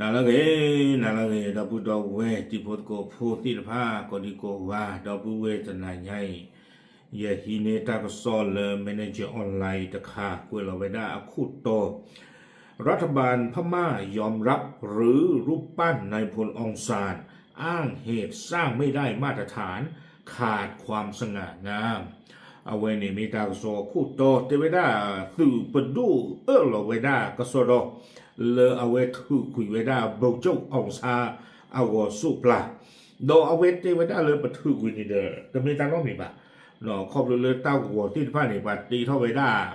နၤလၢအဂ့ၤ, နၤလၢအဂ့ၤ ဒီပုၢ်ဒီဝဲၢ်တံၤဖိသကိးဖိသ့ၣ်တဖၣ် ကိးဒံကိးဂၤ ဒီပုၢ်ဝဲၢ်တနၤညါအံၤ, ယဟံးန့ၢ်တၢ်ကစီၣ်လၢ Manager Online တခါ ကွဲးလီၤဝဲဒၣ်အခိၣ်တီ รัฐบาลพม่ายอมรับรื้อรูปปั้นนายพลองซาน อ้างเหตุสร้างไม่ได้มาตรฐาน ขาดความสง่างาม အဝဲန့ၣ်မ့ၢ်တၢ်ကစီၣ်ခိၣ်တီ တဲဝဲဒၣ် သုးပဒိၣ်အၢၣ်လီၤဝဲဒၣ်ကစီၣ်ဒီး လၢအဝဲထုးကွံာ်ဝဲဒၣ် ဗိုလ်ချုပ်အောင်ဆန်း အဂီၤစိးပျၤ, ဒီးအဝဲတဲဝဲဒၣ်လၢပထုးကွံာ်န့ၣ်ဒီး တမ့ၢ်တၢ်နီတမံၤဘၣ်, ခီဖျိလၢတၢ်ဂီၤသ့ၣ်တဖၣ်န့ၣ် ပှၤတ့ထီၣ်ဝဲဒၣ်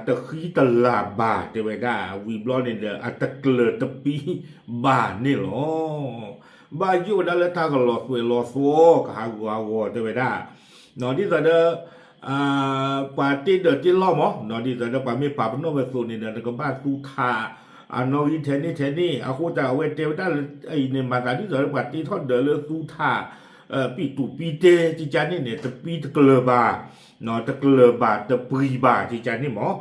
တဃံတလၤဘၣ် တဲဝဲဒၣ် ဝံၤဘျီန့ၣ်ဒီး အတကျၢၤတပံဘၣ်န့ၣ်လီၤ. ဘၣ်ယိၣ်ဝဲဒၣ်လၢတၢ်ကလီၤသွဲးလီၤသွီ ကဟးဂူာ်ဟးဂီၤ တဲဝဲဒၣ်, ဒ်သိးဒီး ပှၤတ့ဒၢးတ့လီၢ်မး, ဒ်သိးဒီးပှၤမ့ၢ်ပာ်ပနီၣ်ဝဲအသိးန့ၣ်ဒီး နကဘၣ်သူထး အနီၣ်ဂံၢ်ထဲန့ၣ်ထဲန့ၣ် အဃိသတးအဝဲတဲဝဲဒၣ်လၢအံၤန့ၣ် မၤသးဒ်သိးဒီးပှၤတ့ထီၣ်ဒၢးလၢသူထး ပံာ်တူာ်ပံာ်တဲ ကကန့ၣ်န့ၣ် တပံတကျၢၤဘၣ်, တကျၢၤဘၣ်တပှံၤဘၣ် ကကန့ၣ်မး.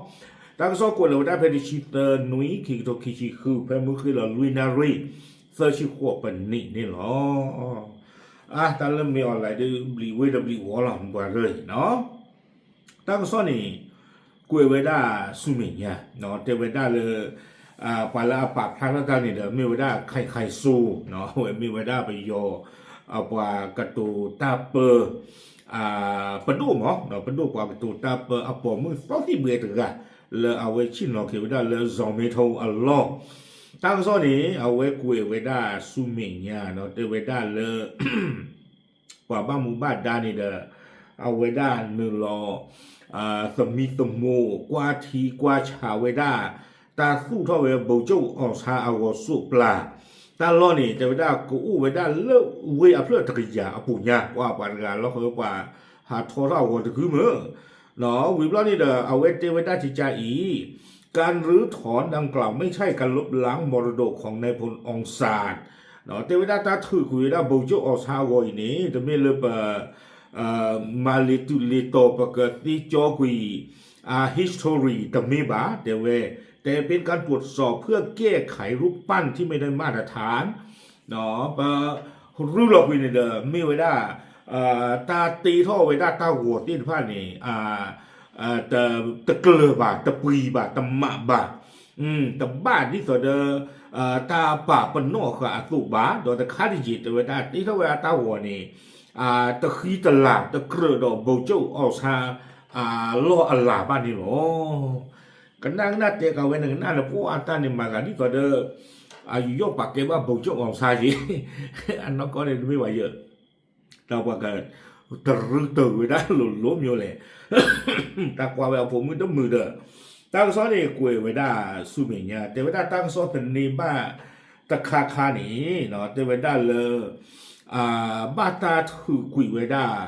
တၢ်ကစီၣ်ကွဲးလီၤဝဲဒၣ်ဖဲတဆံသၢနွံ ခံကထိခံဆံဃု ဖဲမုၢ်ဃ့ၢ်လီၤလွံၢ်နၣ်ရံၣ် သၢဆံဃိးပနံးန့ၣ်လီၤ. အါ တၢ်လၢမ့ၢ် online ဒီး ဘျံးဝ့ဒီးဘျံးဝီလီၤ ပှၤရၢၢ်အံၤနီၤ. တၢ်ကစီၣ်န့ၣ် ကွဲးဝဲဒၣ်ဆူမဲာ်ညါ, တဲဝဲဒၣ်လၢ ပှၤလၢအပာ်ဖျါထီၣ်တၢ်န့ၣ်ဒီး မ့ၢ်ဝဲဒၣ် ခိုင်ခိုင်စိုး အဝဲမ့ၢ်ဝဲဒၣ်ပယီၤ ပှၤကတိၤတၢ်ပၢ ပဒိၣ်မး, ပဒိၣ်ပှၤကတိၤတၢ်ပၢအပိာ်မုၣ်သီသံၣ်ဘှဲတဂၤ လၢအဝဲဆ့ၣ်နီၤက့ၤဝဲဒၣ်လၢ ဇော်မင်းထွန်း အလီၢ်. တၢ်ကစီၣ်န့ၣ် အဝဲကွဲးဝဲဒၣ်ဆူမဲာ်ညါနီၤ, တဲဝဲဒၣ်လၢ ပှၤဘၣ်မူဘၣ်ဒါန့ၣ်ဒီး အဝဲဒၣ်နုာ်လီၤ သမံသမိး ကွၢ်ထံကွၢ်ဆးဝဲဒၣ် တၢ်သူၣ်ထီၣ်ဝဲ ဗိုလ်ချုပ်အောင်ဆန်း အဂီၤစိးပျၤ တၢ်လီၢ်န့ၣ် တဲဝဲဒၣ်ကအိၣ်ဝဲဒၣ်လၢဝ့ၢ်အဖျၢၣ်တကယၤအပူၤညါ, ပှၤတဂၤလီၤဃီ ပှၤဟးထီထီၣ်အဂီၤတကုမၢ် ဝံၤဘျီန့ၣ်ဒီး အဝဲတဲဝဲဒၣ်ကကအံၤ การรื้อถอนดังกล่าวไม่ใช่การลบล้างมรดกของนายพลองซาน တဲဝဲဒၣ်တၢ်ထုးကွံာ်ဝဲဒၣ် ဗိုလ်ချုပ်အောင်ဆန်း အဂီၤအံၤန့ၣ် တမ့ၢ်လၢပ မၤလ့ၤတုၤလ့ၤတီၤ ပကသ့ကၠီကွံာ် history တမ့ၢ်ဘၣ် တဲဝဲ แต่เป็นการตรวจสอบเพื่อแก้ไขรูปปั้นที่ไม่ได้มาตรฐาน ပရူးလီၤကွံာ်န့ၣ်ဒီး မ့ၢ်ဝဲဒၣ် တၢ်တ့ထီၣ်ဝဲဒၣ်တၢ်ဂီၤသ့ၣ်တဖၣ်န့ၣ် တကျၢၤဘၣ် တပှံၤဘၣ် တမးဘၣ် တဘၣ်ဒ်သိးဒီး တၢ်ပာ်ပနီၣ်ဃာ်အသိးဘၣ်, ဒီးတခါတယံာ်တဲဝဲဒၣ် တ့ထီၣ်ဝဲဒၣ်တၢ်ဂီၤန့ၣ် တဃံတလၤ တကြၢးဒီး ဗိုလ်ချုပ်အောင်ဆန်း အလီၢ်အလၤဘၣ်န့ၣ်လီၤ. ကနၣ်ကနၣ်တဲကးဝဲ နကနၣ်လၢပှၤအတၢ်န့ၣ် မၤသးဒ်သိးဒီး ယူးယီၣ်ပာ်ကဲဘၣ် ဗိုလ်ချုပ်အောင်ဆန်း က့ အနီၢ်ကီၢ်န့ၣ်တမ့ၢ်ဘၣ်ယဲၢ် တၢ်ပှၤက တရူးတၢ်ဝဲဒၣ်လိၤလိၤမျိုးလဲၣ် တၢ်ကွၢ်ဝဲအဖိမုၣ်တမုာ်ဒီး တၢ်ကစီၣ်န့ၣ်ကွဲးဝဲဒၣ်ဆူမဲာ်ညါ တဲဝဲဒၣ်တၢ်ကစီၣ်သန့ဘၣ်တခါခါန့ၣ် တဲဝဲဒၣ်လၢ ဘၣ်တၢ်ထုးကွံာ်ဝဲဒၣ်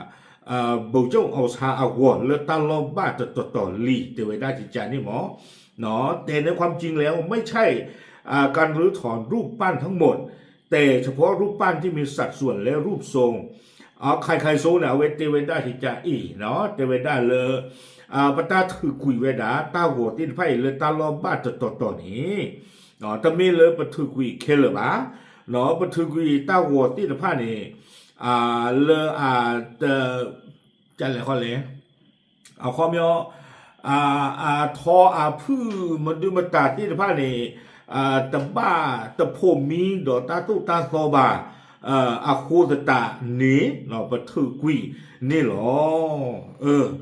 ဗိုလ်ချုပ်အောင်ဆန်း အဂီၤလၢတၢ်လီၢ်ဘၣ်တတီၤတီၤလံ တဲဝဲဒၣ်ကကန့ၣ်မး แต่ในความจริงแล้วไม่ใช่ การรื้อถอนรูปปั้นทั้งหมด แต่เฉพาะรูปปั้นที่มีสัดส่วนและรูปทรง ခိုင်ခိုင်စိုး န့ၣ် အဝဲတဲဝဲဒၣ်ကကအံၤ တဲဝဲဒၣ်လၢ ပတၢ်ထုးကွံာ်ဝဲဒၣ် တၢ်ဂီၤသ့ၣ်တဖၣ်အံၤလၢတၢ်လီၢ်ဘၣ်တတီၤတီၤန့ၣ် တမ့ၢ်လၢပထုးကွံာ်ခဲလၢာ်ဘၣ်, ပထုးကွံာ်တၢ်ဂီၤသ့ၣ်တဖၣ်န့ၣ် လၢအ တလဲၤခီလဲၣ် အခီပညီ အထီအဖုၣ်မဒုမတၤသ့ၣ်တဖၣ်န့ၣ် တဘၣ်တဖိးမံဒီးတၢ်သိၣ်တၢ်သီဘၣ် အဃိသတးန့ၣ် ပထုးကွံာ်န့ၣ်လီၤ.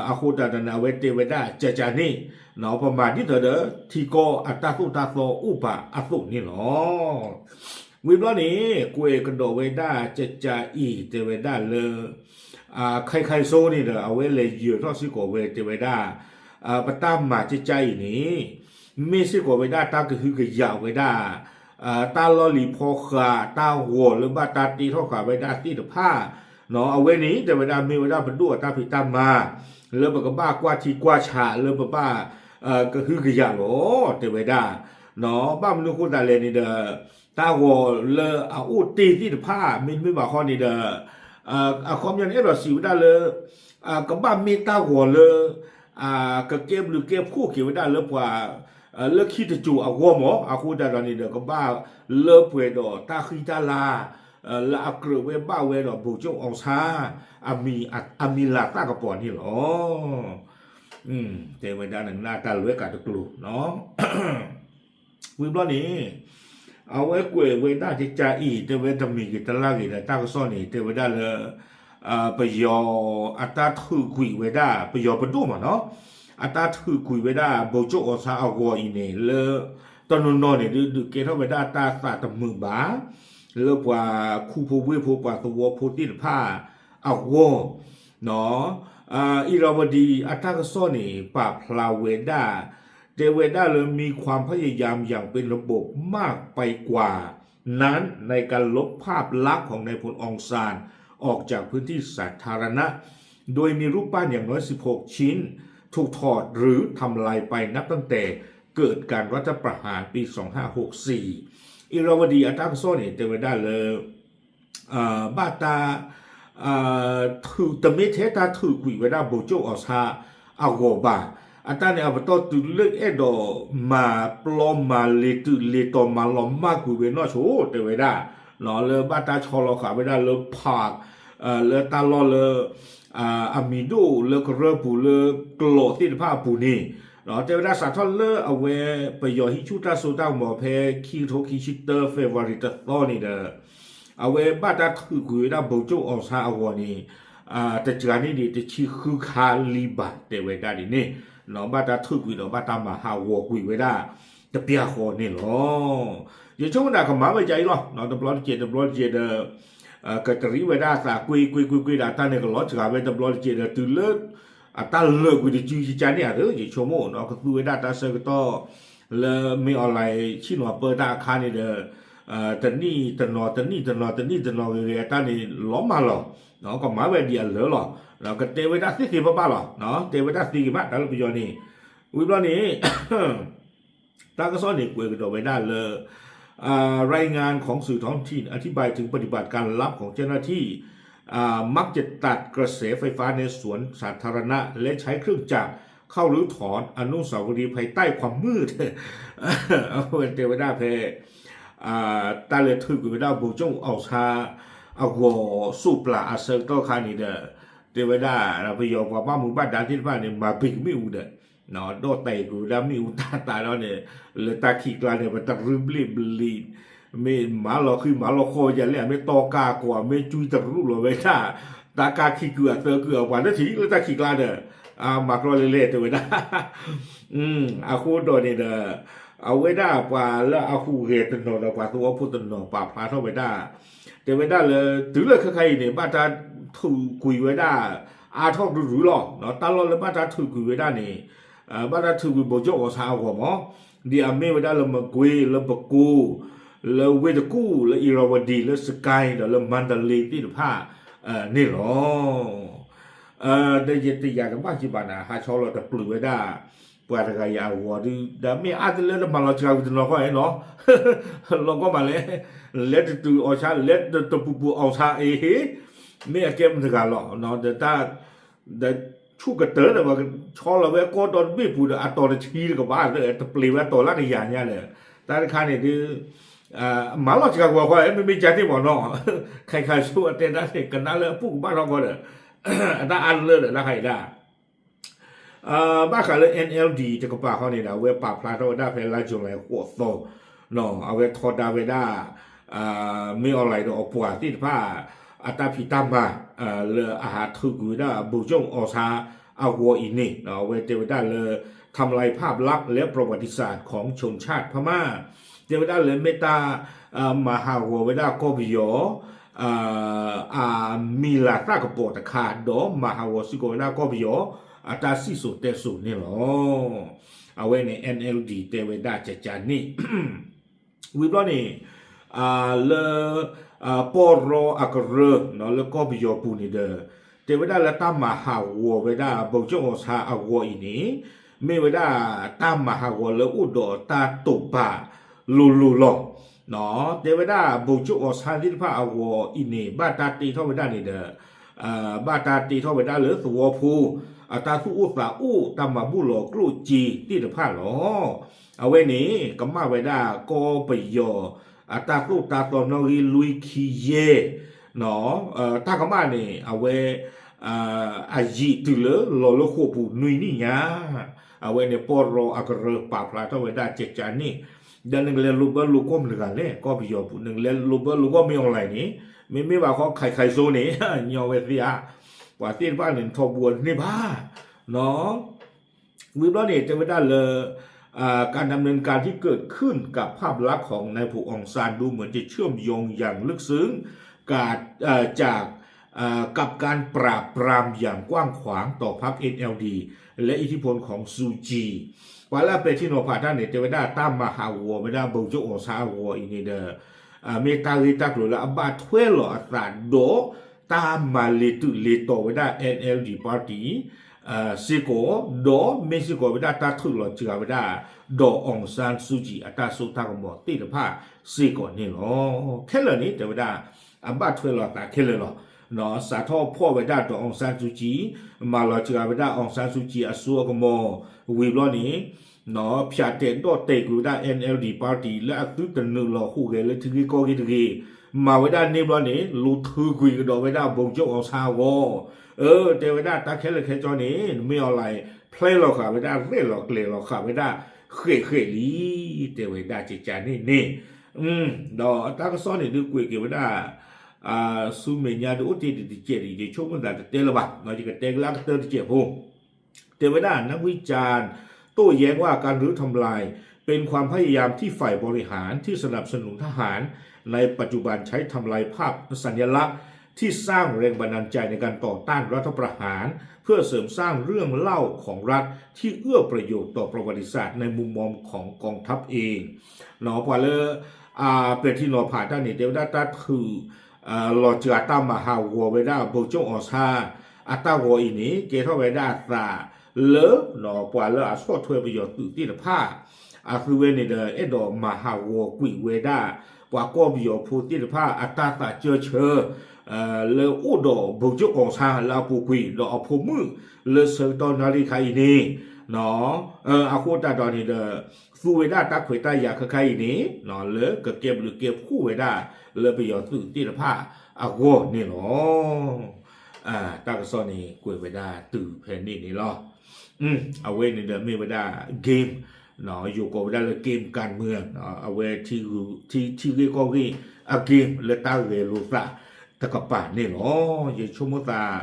အဃိသတးန့ၣ် အဝဲတဲဝဲဒၣ်ကကန့ၣ် ပမၤဒ်သိးဒီး ထံကီၢ်အတၢ်သိၣ်တၢ်သီအိၣ်ပာ်အသိးန့ၣ်လီၤ. ဝံၤဘျီန့ၣ် ကွဲးကဒီးဝဲဒၣ်ကကအံၤ တဲဝဲဒၣ်လၢ ခိုင်ခိုင်စိုး န့ၣ်ဒီး အဝဲလဲၤယၢၤထီၣ်စ့ၢ်ကီးဝဲ တဲဝဲဒၣ် ပတၢ်မၤကကအံၤန့ၣ် မ့ၢ်စ့ၢ်ကီးဝဲဒၣ်တၢ်ကဟုကယာ်ဝဲဒၣ် တၢ်လီၢ်လံၤဖီဃး တၢ်ဂီၤလၢဘၣ်တၢ်တ့ထီၣ်ဃာ်ဝဲဒၣ်သ့ၣ်တဖၣ် အဝဲန့ၣ် တဲဝဲဒၣ်မ့ၢ်ဝဲဒၣ်ပဒိၣ်အတၢ်ဖံးတၢ်မၤ လၢပကဘၣ်ကွၢ်ထံကွၢ်ဆး လၢပဘၣ် ကဟုကယာ်လီၤ တဲဝဲဒၣ် ဘၣ်မနုၤဃိသတးလဲၣ်န့ၣ်ဒီး တၢ်ဂီၤလၢအအိၣ်တ့ၢ်သ့ၣ်တဖၣ် မ့တမ့ၢ်ဘၣ်ဃီန့ၣ်ဒီး အခီပညီန့ၣ် အဲၣ်ဒိးစံးဝဲဒၣ်လၢ ကဘၣ်မ့ၢ်တၢ်ဂီၤလၢ ကကဲဘျုးကဲဖှိၣ်က့ၤဝဲဒၣ်လၢပှၤ လၢခံတစိၤအဂီၢ်မး, အဃိသတးဒီးန့ၣ်ဒီး ကဘၣ်လၢပှဲၤဒီးတၢ်ဃံတၢ်လၤ လၢအကြၢးဝဲဘၣ်ဝဲဒီး ဗိုလ်ချုပ်အောင်ဆန်း အမံၤလၤသၣ်ကပီၤန့ၣ်လီၤ. တဲဝဲဒၣ်နကနၣ်တၢ်လွဲကးတကျိၤ ဝံၤဘျီန့ၣ် အဝဲကွဲးဝဲဒၣ်ကကါအံၤ တဲဝဲတမံၤဂ့ၤတလါဂ့ၤဒီး တၢ်ကစီၣ်န့ၣ် တဲဝဲဒၣ်လၢ ပယီၤအတၢ်ထုးကွံာ်ဝဲဒၣ် ပယီၤပဒိၣ်မးနီၤ, အတၢ်ထုးကွံာ်ဝဲဒၣ် ဗိုလ်ချုပ်အောင်ဆန်း အဂီၤအံၤန့ၣ် လၢတနီၤနီၤန့ၣ် ဒုးဒုးကဲထီၣ်ဝဲဒၣ်တၢ်သးတမုာ်ဘၣ် လၢပှၤခူဖိဝ့ၢ်ဖိ ပှၤသဝီဖိသ့ၣ်တဖၣ်အဂီၢ် အံၤရၤဝတံၤအတၢ်ကစီၣ်န့ၣ် ပာ်ဖျါဝဲဒၣ် တဲဝဲဒၣ်လၢ มีความพยายามอย่างเป็นระบบมากไปกว่านั้น ในการลบภาพลักษณ์ของนายพลองซานออกจากพื้นที่สาธารณะ โดยมีรูปปั้นอย่างน้อยสิบหกชิ้นถูกถอดหรือทำลายไปนับตั้งแต่เกิดการรัฐประหารปีสองห้าหกสี่ အံၤရၤဝတံၤအတၢ်ကစီၣ်န့ၣ် တဲဝဲဒၣ်လၢ ဘၣ်တၢ် တမ့ၢ်ထဲတၢ်ထုးကွံာ်ဝဲဒၣ် ဗိုလ်ချုပ်အောင်ဆန်း အဂီၢ်ဘၣ်. အတၢ်န့ၣ် အပတီၢ်တုၤလၢအဲၣ်ဒိးမၤပျီမၤလ့ၤတုၤလ့ၤတီၤမၤလီၤမၢ်ကွံာ်ဝဲနီၢ်ဆိ တဲဝဲဒၣ် လၢဘၣ်တၢ်ဆီလီၤဃာ်ဝဲဒၣ်လၢ park လၢတၢ်လီၢ်လၢ အမံၤဒိၣ်လၢကရၢၢ်ပူၤလၢကျိးသ့ၣ်တဖၣ်အပူၤန့ၣ် တဲဝဲဒၣ်စးထီၣ်လၢအဝဲပယီၤဟံးဆူၣ်တၢ်စိတၢ်ကမီၤဖဲခံကထိခံဆံတၢ February တသီန့ၣ်ဒီး အဝဲဘၣ်တၢ်ထုးကွံာ်ဝဲဒၣ် ဗိုလ်ချုပ်အောင်ဆန်း အဂီၢ်န့ၣ် တစှၤန့ၢ်ဒံးတဆံဃုခါလံဘၣ် တဲဝဲဒၣ်ဒ်န့ၣ် ဘၣ်တၢ်ထုးကွံာ်ဒီးဘၣ်တၢ်မၤဟးဂီၤကွံာ်ဝဲဒၣ် တပျၢ်ဃီန့ၣ်လီၤ. ယဆိကမိၣ်ဒၣ်ကမၤဝဲဒ်အံၤလီၤ. တဘျီတစဲးတဘျီတစဲးဒီး ကတရံးဝဲဒၣ်အသးကွ့ကွ့ကွ့ကွ့ဒီး အတၢ်န့ၣ်ကလီၤစှၤဝဲတဘျီတစဲးဒီး တုၤလၢ အတၢ်လၢာ်ကွံာ်တစုယကါန့ၣ်အသိး ယဆိကမိၣ်နီၤ ကသူဝဲဒၣ်တၢ်ဆၢကတီၢ် လၢမ့ၢ် online ဆ့ၣ်နီၤပၢတၢ်အခါန့ၣ်ဒီး တနံၣ်တနီၤ တနံၣ်တနီၤ တနံၣ်တနီၤဂ့ၤဂ့ၤ အတၢ်န့ၣ်လီၤမၢ်လီၤ. ကမၤဝဲဒ်အလၢာ်လီၤ. ကတဲဝဲဒၣ်သ့သ့ဘၣ်ဘၣ်လီၤ. တဲဝဲဒၣ်သ့ဂ့ၤမး တၢ်လၢပယီၤန့ၣ် ဝံၤဘျီန့ၣ် တၢ်ကစီၣ်န့ၣ်ကွဲးကဒီးဝဲဒၣ်လၢ รายงานของสื่อท้องถิ่นอธิบายถึงปฏิบัติการลับของเจ้าหน้าที่ มักจะตัดกระแสไฟฟ้าในสวนสาธารณะ และใช้เครื่องจักรเข้ารื้อถอนอนุสาวรีย์ภายใต้ความมืด တဲဝဲဒၣ်ဖဲ တၢ်လဲၤထုးကွံာ်ဝဲဒၣ် ဗိုလ်ချုပ်အောင်ဆန်း အဂီၤစိးပျၢ်အဆၢကတီၢ်ခါန့ၣ်ဒီး တဲဝဲဒၣ် ပယီၤပှၤဘၣ်မူဘၣ်ဒါသ့ၣ်တဖၣ်န့ၣ် မၤပ့ၤကမ့ၣ်အူဒီး ဒီးတဲာ်ကွံာ်ဝဲဒၣ်မ့ၣ်အူတၢ်သးဒီးန့ၣ် လၢတၢ်ခံးကျါန့ၣ် ပတရုဘျ့ၣ်ဘျံး မ့ၢ်မၤလီၤဃံမၤလီၤဃီဝဲဒ်လဲၣ် အမ့ၢ်တီကၢ်ကွီၢ် အမ့ၢ်ကွံတရုလီၤဝဲဒၣ် တၢ်ကၢ်ခံကုာ်အသၢကုာ်အပှၤလၢထံၣ်လၢတၢ်ခံးကျါဒီး မၤကြီလဲၤလဲၤတဲဝဲဒၣ် အဃိဒီးန့ၣ်ဒီး အဝဲဒၣ်ပှၤလၢအဟူးဂဲၤတနီၤဒီးပှၤသဝီဖိတနီၤပာ်ဖျါထီၣ်ဝဲဒၣ် တဲဝဲဒၣ်လၢ တုၤလၢခဲခါအံၤန့ၣ် ဘၣ်တၢ်ထုးကွံာ်ဝဲဒၣ် အါထီၣ်ရုရုလီၤ. တၢ်လီၢ်လၢဘၣ်တၢ်ထုးကွံာ်ဝဲဒၣ်န့ၣ် ဘၣ်တၢ်ထုးကွံာ် ဗိုလ်ချုပ်အောင်ဆန်း အဂီၢ်မး ဒ်အမ့ၢ်ဝဲဒၣ်လၢ မကွေး လၢပကိ လၢဝ့ၢ်တကူၣ် လၢ အံၤရၤဝတံၤ လၢ စကဲ ဒီးလၢ မါတလ့ သ့ၣ်တဖၣ်န့ၣ်လီၤ. ဒီးယတယာ်တဘၣ်က့ၤဘၣ်နၤ ဟးဆီလီၤတပျုာ်ဝဲဒၣ် ပှၤတဂၤအံၤအဂီၤဒုး ဒီးမ့ၢ်အါတလၢတမၤလီၤစှၤဝံၤတနီၤဃီနီၤ လီၤကီမးလဲၣ် လဲၤတတုၤအောင်ဆန်း လဲၤတပူၤပူၤအောင်ဆန်း အ့ဟ့ မ့ၢ်အကဲမတဂၤလီၤ ဒီးတၢ် ဒီးဆူၣ်ကတၢၢ်ဒီး ပှၤဆီလီၤဝဲကီၢ်ဒီတဘ့ၣ်ပူၤဒီး အတီၤတဆံတကဘၣ် တပျ့ၤဝဲတီၤလၢကယၤညါဒီး တၢ်တခါန့ၣ်ဒုး မၤလီၤစှၤဂီၤဃီ မ့မ့ၢ်ကၢသ့ၣ်မီၤနီၤ ခဲခါဆိအတဲဒၣ်န့ၣ် ကနၣ်လၢအပူၤကဘၣ်ထီၣ်ဃီဒီး အတၢ်အါတလၢဒီးတၢ်ခါအံၤဒၣ် ဘၣ်ဃးလၢ NLD တကပၤဃီန့ၣ်ဒီး အဝဲပာ်ဖျါထီၣ်ဝဲဒၣ်ဖဲလါ July ဃိးသီ အဝဲထီဒါဝဲဒၣ် မ့ၢ် online ဒီးအပှၤသ့ၣ်တဖၣ် အတၢ်ဖံးတၢ်မၤ လၢအဟးထုးကွံာ်ဝဲဒၣ် ဗိုလ်ချုပ်အောင်ဆန်း အဂီၤအံၤန့ၣ် အဝဲတဲဝဲဒၣ်လၢ ทำลายภาพลักษณ์และประวัติศาสตร์ของชนชาติพม่า တဲဝဲဒၣ်လၢမ့ၢ်တၢ် မၤဟးဂီၤဝဲဒၣ်ကီၢ်ပယီၤ အမံၤလၤသၣ်ကပီၤတခါ ဒီးမၤဟးဂီၤစ့ၢ်ကီးဝဲဒၣ်ကီၢ်ပယီၤ အတၢ်စံၣ်စိၤတဲစိၤန့ၣ်လီၤ. အဝဲန့ၣ် NLD တဲဝဲဒၣ်ကကန့ၣ် ဝံၤဘျီန့ၣ် လၢ ပီၢ်ရီအကရၢ လၢကီၢ်ပယီၤပူၤန့ၣ်ဒီး တဲဝဲဒၣ်လၢတၢ်မၤဟးဂီၤဝဲဒၣ် ဗိုလ်ချုပ်အောင်ဆန်း အဂီၤအံၤန့ၣ် မ့ၢ်ဝဲဒၣ်တၢ်မၤဟးဂီၤလၢအိၣ်ဒီးတၢ်တိာ်ပာ်လိၤလိၤလီၤ. တဲဝဲဒၣ် ဗိုလ်ချုပ်အောင်ဆန်း သ့ၣ်တဖၣ်အဂီၤအံၤန့ၣ် ဘၣ်တၢ်တ့ထီၣ်ဝဲဒၣ်န့ၣ်ဒီး ဘၣ်တၢ်တ့ထီၣ်ဝဲဒၣ်လၢသဝီဖိ အတၢ်သူၣ်အိၣ်သးအိၣ် တၢ်မၤဘူၣ်လီၤကျိၣ်စ့သ့ၣ်တဖၣ်လီၤ. အဝဲန့ၣ် ကမၣ်ဝဲဒၣ်ကီၢ်ပယီၤ အတၢ်သိၣ်တၢ်သီနီၣ်ဂံၢ်လွံၢ်ခံယဲၢ်, တၢ်ကမၣ်န့ၣ် အဝဲ အယံာ်တုၤလၢလီၤလၢဃိာ်ပူၤနွံနံၣ်ညါ, အဝဲန့ၣ် ပီၢ်ရီအကရၢပာ်ဖျါထီၣ်ဝဲဒၣ်ကကန့ၣ်, ဒီးနကလဲၤလိာ်ဘၢလိာ်ကီၢ်မတၤတဂၤလဲၣ် ကီၢ်ပယီၤပူၤ နကလဲၤလိာ်ဘၢလိာ်ကီၢ်မ့ၢ် online န့ၣ်, မ့မ့ၢ်ဘၣ်ဃီ ခၢၣ်ခၢၣ်စိန့ၣ် ညီဝဲသ့ဧါ, ပှၤသ့ၣ်တဖၣ်န့ၣ် ထီဘိန့ၢ်ဘၣ် ဝံၤဘျီန့ၣ် တဲဝဲဒၣ်လၢ การดำเนินการที่เกิดขึ้นกับภาพลักษณ์ของนายผู้อองซานดูเหมือนจะเชื่อมโยงอย่างลึกซึ้งกับ จาก กับการปราบปรามอย่างกว้างขวางต่อพรรค เอ็นแอลดี และอิทธิพลของซูจี ပှၤလၢအပဲာ်ထံနီၤဖးတၢ်န့ၣ် တဲဝဲဒၣ်တၢ်မၤဟးဂီၤဝဲဒၣ် ဗိုလ်ချုပ်အောင်ဆန်း အဂီၤအံၤန့ၣ်ဒီး မ့ၢ်တၢ်ဂ့ၢ်တၢ်ကျိၤလၢအဘၣ်ထွဲလီၤအသးဒီး တၢ်မၤလ့ၤတုၤလ့ၤတီၤဝဲဒၣ် NLD party စ့ၢ်ကီး, ဒီးမ့ၢ်စ့ၢ်ကီးဝဲဒၣ်တၢ်ထုးလီၤစှၤဝဲဒၣ် ဒီး အောင်ဆန်းစုကြည် အတၢ်စိတၢ်ကမီၤသ့ၣ်တဖၣ်စ့ၢ်ကီးန့ၣ်လီၤ. ခဲလၢာ်န့ၣ် တဲဝဲဒၣ် အဘၣ်ထွဲလီၤအသးခဲလၢာ်လီၤ. စးထီၣ်ဖီၣ်ဝဲဒၣ် ဒီး အောင်ဆန်းစုကြည် မၤလီၤစှၤဝဲဒၣ် အောင်ဆန်းစုကြည် အစိအကမီၤ ဝံၤဘျီန့ၣ် ဖၠးတဲာ်ဒီၣ်တဲာ်ကွံာ်ဝဲဒၣ် NLD party လၢအသုတနုာ်လီၤဟူးဂဲၤလၢထံဂ့ၢ်ကီၢ်ဂ့ၢ်တဂ့ၤ, မၤဝဲဒၣ်န့ၢ်ဘျီန့ၣ် လူၤထုးကွံာ်ကဒီးဝဲဒၣ် ဗိုလ်ချုပ်အောင်ဆန်း အဂီၤ, အၢ တဲဝဲဒၣ်တၢ်ခဲလၢာ်ခဲဆ့န့ၣ် နမ့ၢ် online ဖျဲလီၤဃာ်ဝဲဒၣ် ရဲၣ်လီၤကျဲၤလီၤဃာ်ဝဲဒၣ် ဃဲးဃဲးလံ, တဲဝဲဒၣ်ကကန့ၣ်န့ၣ်, ဒီးတၢ်ကစီၣ်န့ၣ်ဒုးကွဲးက့ၤဝဲဒၣ် ဆူမဲာ်ညါဒုးအိၣ်တ့ၢ်ဒံးတကဲးဒံး ယဆိကမိၣ်သးတတဲလၢၤဘၣ်, ယကတဲကလၢအကတၢၢ်တစဲးဖိ တဲဝဲဒၣ် นักวิจารณ์โต้แย้งว่าการรื้อทำลายเป็นความพยายามที่ฝ่ายบริหารที่สนับสนุนทหารในปัจจุบันใช้ทำลายภาพสัญลักษณ์ที่สร้างแรงบันดาลใจในการต่อต้านรัฐประหาร เพื่อเสริมสร้างเรื่องเล่าของรัฐที่เอื้อประโยชน์ต่อประวัติศาสตร์ในมุมมองของกองทัพเอง ပှၤလၢ ပဲာ်ထံနီၤဖးတၢ်န့ၣ် တဲဝဲဒၣ်တၢ်ထုး လီၤစှၤတၢ်မၤဟးဂီၤဝဲဒၣ် ဗိုလ်ချုပ်အောင်ဆန်း အတၢ်ဂီၤအံၤန့ၣ် ကဲထီၣ်ဝဲဒၣ်အသးလၢ ပှၤလၢအဆီၣ်ထွဲပယီၤသုးသ့ၣ်တဖၣ် အသုဝဲန့ၣ်ဒီး အဲၣ်ဒိးမၤဟးဂီၤကွံာ်ဝဲဒၣ် ပှၤကီၢ်ပယီၤဖိသ့ၣ်တဖၣ် အတၢ်သးစၢၢ်ဆၢ လၢအိၣ်ဒီး ဗိုလ်ချုပ်အောင်ဆန်း လၢအပူၤကွံာ် ဒီးအဖိမုၣ်လၢဆၢကတီၢ်နၣ်ရံၣ်ခါအံၤန့ၣ် အဃိသတးဒီးန့ၣ်ဒီး သူဝဲဒၣ်တၢ်ခွဲးတၢ်ယာ်ခဲခါအံၤန့ၣ် လၢကကဲဘျုးကဲဖှိၣ်ဝဲဒၣ်လၢပယီၤသုးသ့ၣ်တဖၣ်အဂီၢ်န့ၣ်လီၤ. တၢ်ကစီၣ်န့ၣ် ကွဲးဝဲဒၣ်တုၤဖဲန့ၣ်န့ၣ်လီၤ. အဝဲန့ၣ်ဒီးမ့ၢ်ဝဲဒၣ် game ယိၤကိးဝဲဒၣ်လၢ game การเมือง အဝဲ ထံဂ့ၢ်ကီၢ်ဂ့ၢ်အ game လၢတၢ်ဂဲၤလိာ်သးတကပၤန့ၣ်လီၤ. ယဆိကမိၣ်သး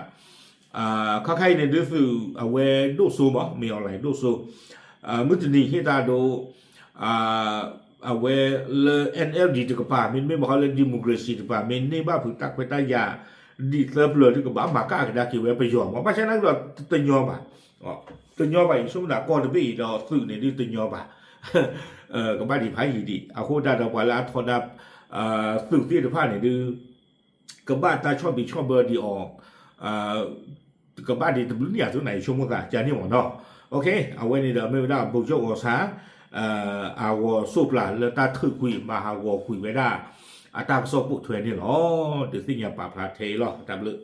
ခါခါအံၤန့ၣ်ဒုးသုးအဝဲဒိၣ်စိမး မ့ၢ် online ဒိၣ်စိ မုၢ်တနံၤဟ့ၣ်တၢ်ဒိ အဝဲလၢ NLD တကပၤ မ့တမ့ၢ်ဘၣ်ဃီလၢ democracy တကပၤ မ့ၢ်န့ၢ်ဘၣ်ဖုးတၢ်ခွဲးတၢ်ယာ် ဒ်သၢပျၢၤဒုးကဘၣ်မၤကၣ်ကဒါက့ၤဝဲပယီၤမး ဘၣ်ဆၣ်နာ်က့ဒီးတညီဘၣ် တညီဘၣ် ယဆိကမိၣ်သးကီၢ်တဘ့ၣ်အံၤဒီးသုးန့ၣ်ဒုးတညီဘၣ် ကဘၣ်ဒံးဖးယံာ်ဒံး အဃိသတးဒီးပှၤလၢအထီဒါ သုးသ့ၣ်တဖၣ်န့ၣ်ဒုး ကဘၣ်တၢ်ဆီၣ်ဘံးဆီၣ်ဘၢဒံးအီၤ ကဘၣ်ဒံးတဘျုးနံၣ်အသိးန့ၣ် ယဆိကမိၣ်သးကန့ၣ်မ့ၢ်နီၤ. အဝဲန့ၣ်ဒီးမ့ၢ်ဝဲဒၣ် ဗိုလ်ချုပ်အောင်ဆန်း အဂီၤစိးပျၤလၢတၢ်ထုးကွံာ်မၤဟးဂီၤကွံာ်ဝဲဒၣ် အတၢ်ကစီၣ်ပိာ်ထွဲန့ၣ်လီၤ. ဒုးသ့ၣ်ညါပာ်ဖျါထဲအံၤလီၤ. တၢ်ဘျုး